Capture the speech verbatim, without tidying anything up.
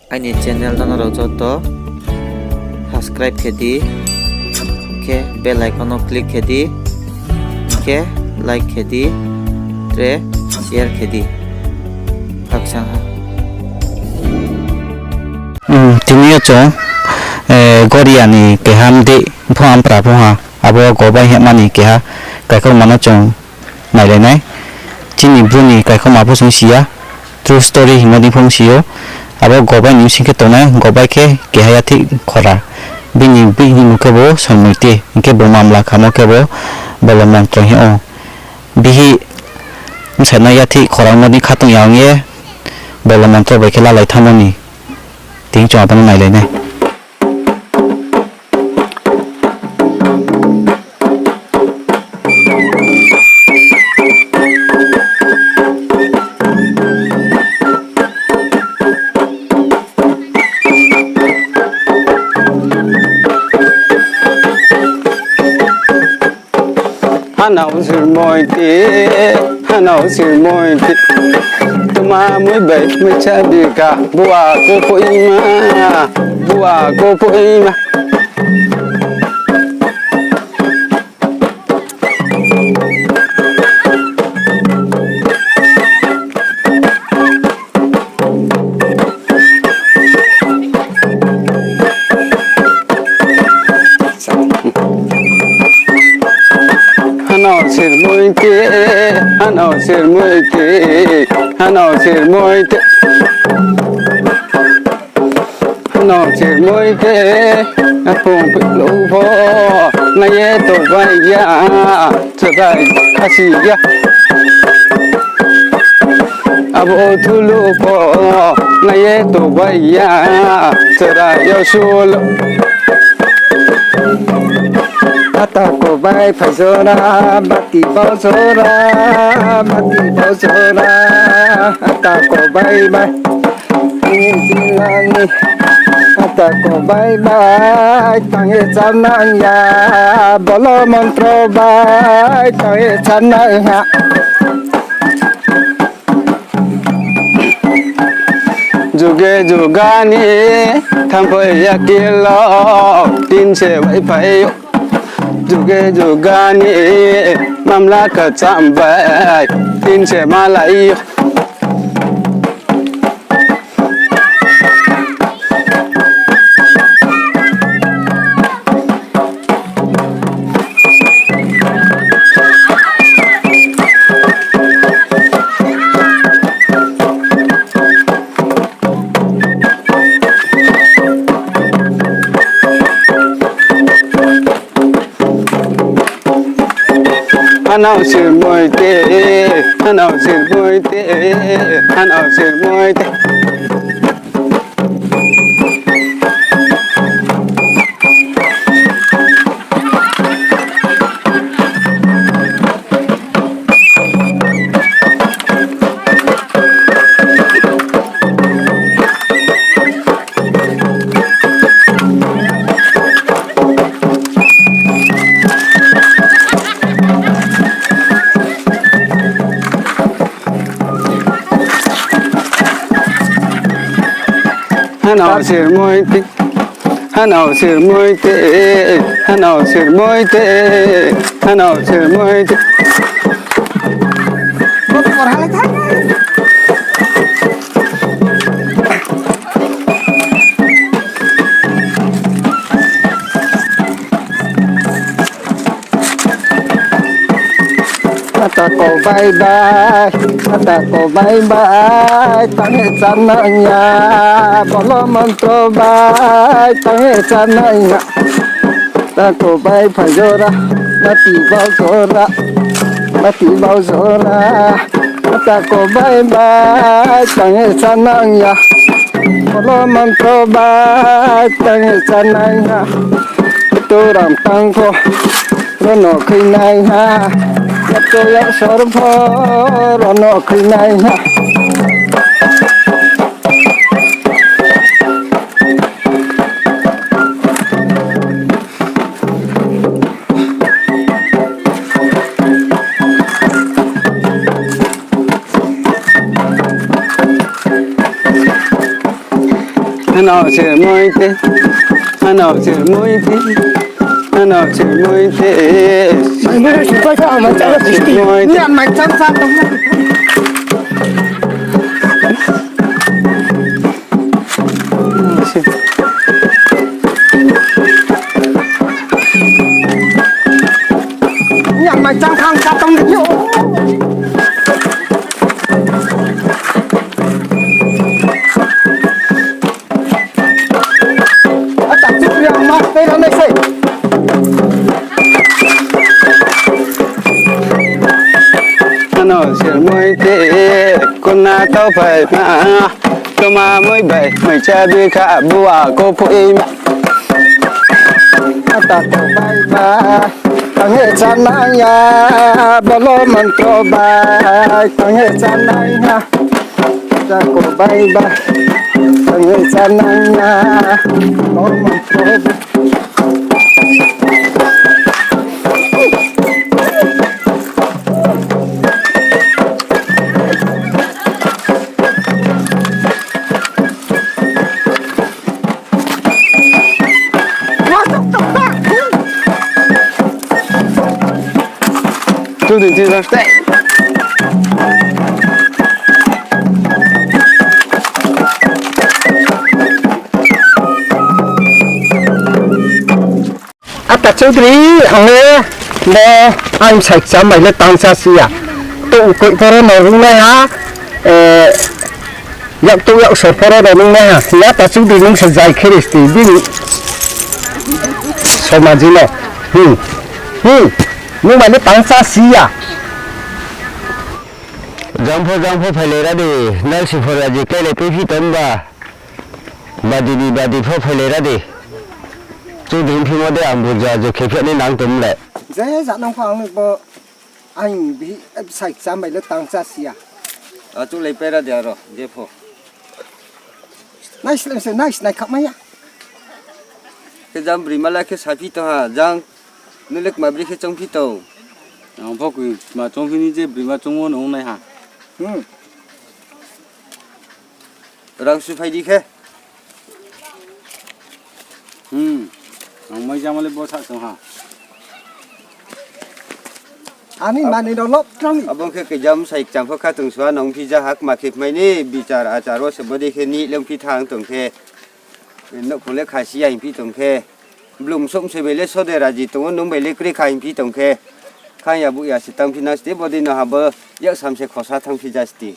Aini channel no nrao joto subscribe khe di, khe bell icon no click khe di, khe like khe di, tre share khe di. Khakchang ha. Tini yo chung, Goria ni keha mdei pho ampra pho ha, abo Gobai hingma ni keha kaikhoma no chung nailai nai. Chini Bru ni kaikhoma pho chung si ya, true story hingmo dei pho si ou. Abo Gobai ni bsing khe tongnai, Gobai khe keha yathih khora. Bini, bini mmung khe bo Sonmoiti, hing khe bo mamla khamo khe bo Bolomontro hing ou. Bihih bsai no yathih khora ongmo dei khatong ya ong ye Bolomontro bai khe lalai thanngmo ni. Tini chung abo no nailai nai. Hanao Sonmoiti, hanao Sonmoiti. Tma mui bai mui cha bika, bua kopoima, bua kopoima. Hanao Sonmoiti, hanao Sonmoiti, hanao Sonmoiti. Hanao Sonmoiti, aphung phuh pho, nai ye tongbai ya, chrai khasi ya. Abo thulu pho, nai ye tongbai ya, chrai yo sul. Ata kobai phai jora, bati bau jora, bati bau jora, ata kobai bai. Ani jinani, ata kobai bai, tang ye chánang ya, Bolomontro bai, tang ye chánang ha. Juge jugani thanngphai ya kilo, tin se waiphai ou. Juge jugani mamla kcham bai, tin se malai ou. Hanao Sonmoiti, hanao Sonmoiti, hanao Sonmoiti. Hanao Sonmoiti, hanao Sonmoiti, hanao Sonmoiti, hanao Sonmoiti. Ata kobai bai, ata kobai bai, tang ye chánang ya, Bolomontro bai, tang ye chánang ya. Ata kobai phai jora, bati bau jora, bati bau jora. Ata kobai bai, tang ye chánang ya, Bolomontro bai, tang ye chánang ya. Turam tang pho, rono khuinai ha. Yato ya sor pho, rono khuinai ha. Ano se moi te, ano se moi te, ano se moi te. Mai bere se paisa ama chalo sesti. Moi te. Ni mai chang chang tong. Yang mai chang khang ka tong ni yo. Ata chu yang ma pe ra nai se. Ano se moi te, kona tau phai ma. Toma moi bai, moi cha bi kha, bua ko phu i ma. Ata tau bai ba, tang he cha nai ya, bolo mantro bai, tang he cha nai ya. Cha ko bai ba, tang he cha nai ya, bolo mantro bai. Two, three, three, stay. Ata Chaudhary, ang le bo ang sai kcham bai le tang cha si ya. To ukoi poro no rungnai ha, eh, yak to yak sor poro no rungnai ha. Ya ta Chaudhary nung se jai khe ri sti bini somaji no. Hmm. Hmm. Nung bai le tang cha si ya. Jang pho, jang pho phailai ra di, nalsi phora je kailai phi tong ba. Badi ni badi pho phailai ra di. Chaudhary phimo de ang burja jo khe phi ni nang tom le. Je ja nang pho ang bo ang bi sai kcham bai le tang cha si ya. A chu lai pai ra di aro, je pho. Nai slem se, nai snai khap mai ya. Khe jang brima la khe sa phi tong ha, jang nung le kma bri khe chong phi tong. Ang pho kma chong phi ni je brima chong wo nung nai ha. Hmm. Rang su phai di khe. Hmm. Ang mai jama le bo sa song ha. Ani mani rao lop tang. Abo khe kejam sai kcham pho kha tong sua nong phi ja ha kma khe mai ni bichar achar wo se bodi khe ni leng phi thang tong khe. Nouhkhong le khasi ya hing phi tong khe. Blung som se bai le sode raji tong ou, nung bai le kri kha hing phi tong khe. Khang ya buh ya se tang phi na sti, bodi no ha bo yak sam se khosa thang phi ja sti.